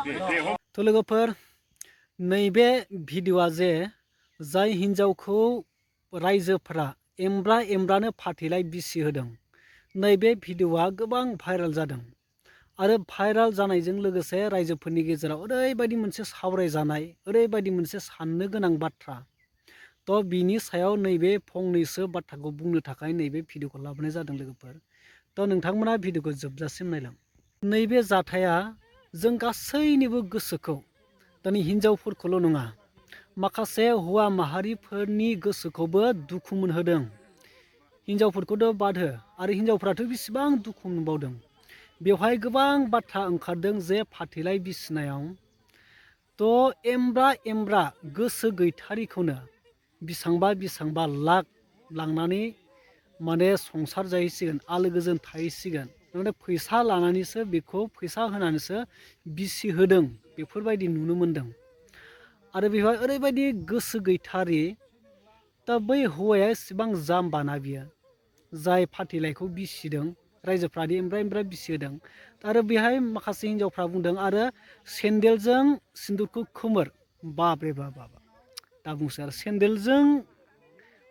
तो लोगोफोर नैबे भिडिअआ जे जाय हिन्जावखौ रायजोफोरा एमब्रा एमब्रानो फाथैलाय बिसि होदों नैबे भिडिअआ गोबां भाइराल जादों आरो भाइराल जानायजों लोगोसे रायजोफोरनि गेजेराव ओरैबायदि मोनसे सावरायजानाय ओरैबायदि मोनसे साननो गोनां बाथ्रा तो बिनि सायाव नैबे फंनैसो बाथ्राखौ बुंनो थाखाय नैबे भिडिअखौ लाबोनाय जादों लोगोफोर तो नोंथांमोना भिडिअखौ जोबजासिम नायलां नैबे जाथाया जों गासैनिबो गोसोखौ दिनै हिन्जावफोरखौल' नङा माखासे हौवा माहारिफोरनि गोसोखौबो दुखु मोनहोदों हिन्जावफोरखौथ' बाद हो आरो हिन्जावफ्राथ' बेसेबां दुखु मोनबावदों बेवहाय गोबां बाथ्रा ओंखारदों जे फाथैलाय बिसिनायाव थ' एमब्रा गोसो गैथारिखौनो बिसांबा लाख लांनानै माने संसार जाहैसिगोन आलो गोजोन थाहैसिगोन माने फैसा लानानैसो बेखौ फैसा होनानैसो बिसि होदों बेफोरबायदि नुनो मोनदों आरो बेवहाय ओरैबायदि गोसो गैथारि दा बै हौवाया एसेबां जाम्बाना बियो जाय फाथैलायखौ बिसिदों रायजोफ्रादि एमब्रा बिसि होदों आरो बेहाय माखासे हिन्जावफ्रा बुंदों आरो सेन्देलजों सिन्दुरखौ खोमोर बाप रे बाप दा बुंसै आरो सेन्देलजों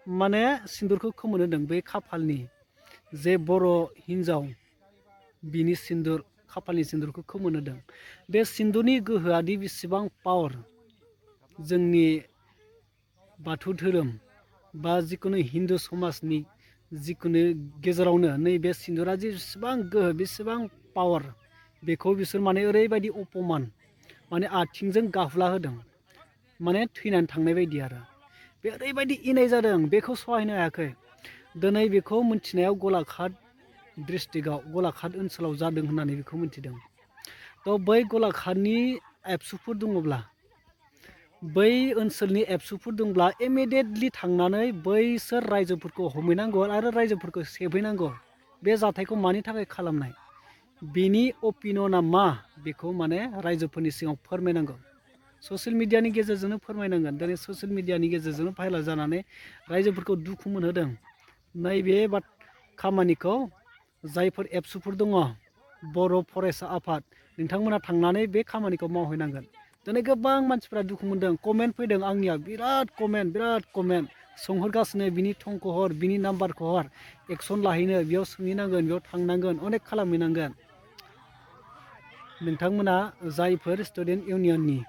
माने सिन्दुरखौ खोमोर होदों बे खाफालनि जे बर' हिन्जाव बिनि सिन्दुर खाफालनि सिन्दुरखौ खोमोर होदों बे सिन्दुरनि गोहोआदि बेसेबां पावार जोंनि बाथौ धोरोम बा जिखुनु हिन्दु समाजनि जिखुनु गेजेरावनो नैबे सिन्दुरा जे बेसेबां गोहो बेसेबां पावार बेखौ बिसोर माने ओरैबायदि अपमान माने आथिंजों गाफ्ला होदों माने थैनानै थांनाय बायदि आरो बे ओरैबायदि इनाय जादों बेखौ सहायनो हायाखै दिनै बेखौ मिथिनायाव गलाघाट डिस्ट्रिक्टआव गलाघाट ओनसोलाव जादों होननानै बेखौ मिथिदों थ' बै गलाघाटनि एबसुफोर दङब्ला बै ओनसोलनि एबसुफोर दंब्ला इमिडियेटलि थांनानै बैसोर रायजोफोरखौ हमहैनांगौ आरो रायजोफोरखौ सेबहैनांगौ बे जाथायखौ मानि थाखाय खालामनाय बिनि अपिनियना मा बेखौ माने रायजोफोरनि सिगाङाव फोरमायनांगौ ससियेल मिडियानि गेजेरजोंनो फोरमायनांगोन दिनै ससियेल मिडियानि गेजेरजोंनो भाइराल जानानै रायजोफोरखौ दुखु मोनहोदों नैबे खामानिखौ जायफोर एबसुफोर दङ बर' फरायसा आफाद नोंथांमोना थांनानै बे खामानिखौ मावहैनांगोन दिनै गोबां मानसिफ्रा दुखु मोनदों कमेन्ट फैदों आंनिया बिराद कमेन्ट सोंहरगासिनो बिनि थंखौ हर बिनि नाम्बारखौ हर एक्सन लाहैनो बेयाव सोंहैनांगोन बेयाव थांनांगोन अनेक खालामहैनांगोन नोंथांमोना जायफोर स्टुडेन्ट इउनियननि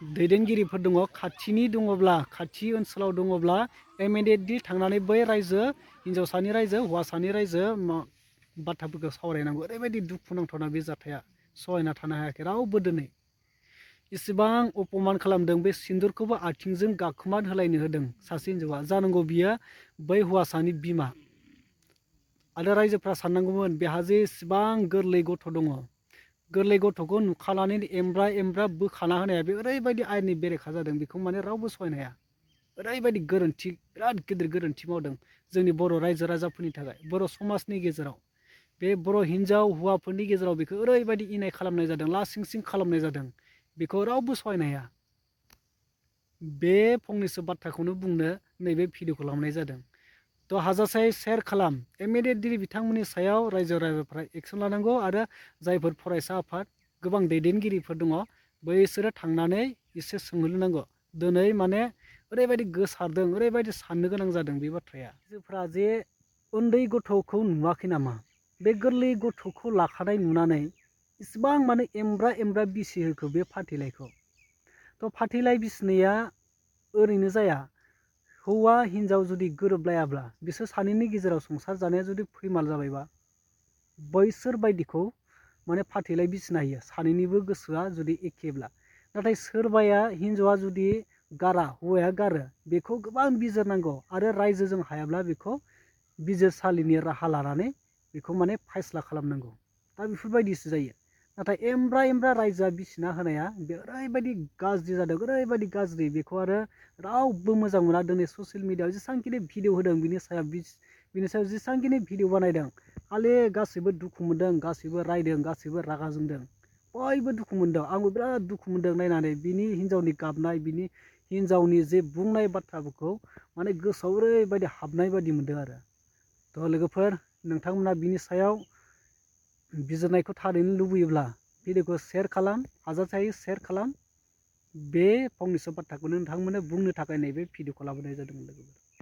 दैदेनगिरिफोर दङ खाथिनि दङब्ला खाथि ओनसोलाव दङब्ला इमिडियेटलि थांनानै बै रायजो हिन्जावसानि रायजो हौवासानि रायजो बाथ्राफोरखौ सावरायनांगौ ओरैबायदि दुखु नांथावना बे जाथाया सहायना थानो हायाखै रावबो दिनै इसेबां अपमान खालामदों बे सिन्दुरखौबो आथिंजों गाखोमान होलायनो होदों सासे हिन्जावा जानांगौ बियो बै हौवासानि बिमा आरो रायजोफ्रा साननांगौमोन बेहा जे इसेबां गोरलै गथ' दङ गोरलै गथ'खौ नुखानानै एमब्रा बोखाना होनाया बे ओरैबायदि आयेननि बेरेखा जादों बेखौ माने रावबो सहायनो हाया ओरैबायदि गोरोन्थि बिराद गिदिर गोरोन्थि मावदों जोंनि बर' रायजो राजाफोरनि थाखाय बर' समाजनि गेजेराव बे बर' हिन्जाव हौवाफोरनि गेजेराव बेखौ ओरैबायदि इनाय खालामनाय जादों लासिं खालामनाय जादों बेखौ रावबो सहायनो हाया बे फंनैसो बाथ्राखौनो बुंनो नैबे भिडिअखौ लाबोनाय जादों थ' हाजासे शेयार खालाम इमिडियेटलि बिथांमोननि सायाव रायजोफ्रा एक्सन लानांगौ आरो जायफोर फरायसा आफाद गोबां दैदेनगिरिफोर दङ बैसोरो थांनानै एसे सोंहरनांगौ दिनै माने ओरैबायदि गोसारदों ओरैबायदि साननो गोनां जादों बे बाथ्राया रायजोफ्रा जे उन्दै गथ'खौ नुवाखै नामा बे गोरलै गथ'खौ लाखानाय नुनानै इसिबां माने एमब्रा बिसि होखो बे फाथैलायखौ थ' फाथैलाय बिसिनाया ओरैनो जाया हौवा हिन्जाव जुदि गोरोबलायाब्ला बिसोर सानैनि गेजेराव संसार जानाया जुदि फैमाल जाबायबा बैसोर बायदिखौ माने फाथैलाय बिसिना होयो सानैनिबो गोसोआ जुदि एखेब्ला नाथाय सोरबाया हिन्जावा जुदि गारा हौवाया गारो बेखौ गोबां बिजिरनांगौ आरो रायजोजों हायाब्ला बेखौ बिजिरसालिनि राहा लानानै बेखौ माने फायस्ला खालामनांगौ दा बेफोरबायदिसो जायो नाथाय एमब्रा रायजोआ बिसिना होनाया बे ओरैबायदि गाज्रि जादों ओरैबायदि गाज्रि बेखौ आरो रावबो मोजां मोना दिनै ससियेल मिडियाआव जेसेबांखिनि भिडिअ होदों बिनि सायाव जेसेबांखिनि भिडिअ बानायदों खालि गासैबो दुखु मोनदों गासैबो रायदों गासैबो रागा जोंदों बयबो दुखु मोनदों आंबो बिराद दुखु मोनदों नायनानै बिनि हिन्जावनि गाबनाय बिनि हिन्जावनि जे बुंनाय बाथ्राफोरखौ माने गोसोआव ओरैबायदि हाबनाय बायदि मोनदों आरो थ' लोगोफोर नोंथांमोना बिनि सायाव बिजिरनायखौ थारैनो लुबैयोब्ला भिडिअखौ शेयार खालाम, हाजासे शेयार खालाम। बे फंनैसो बाथ्राखौनो नोंथांमोननो बुंनो थाखाय नैबे भिडिअखौ लाबोनाय जादोंमोन लोगोफोर।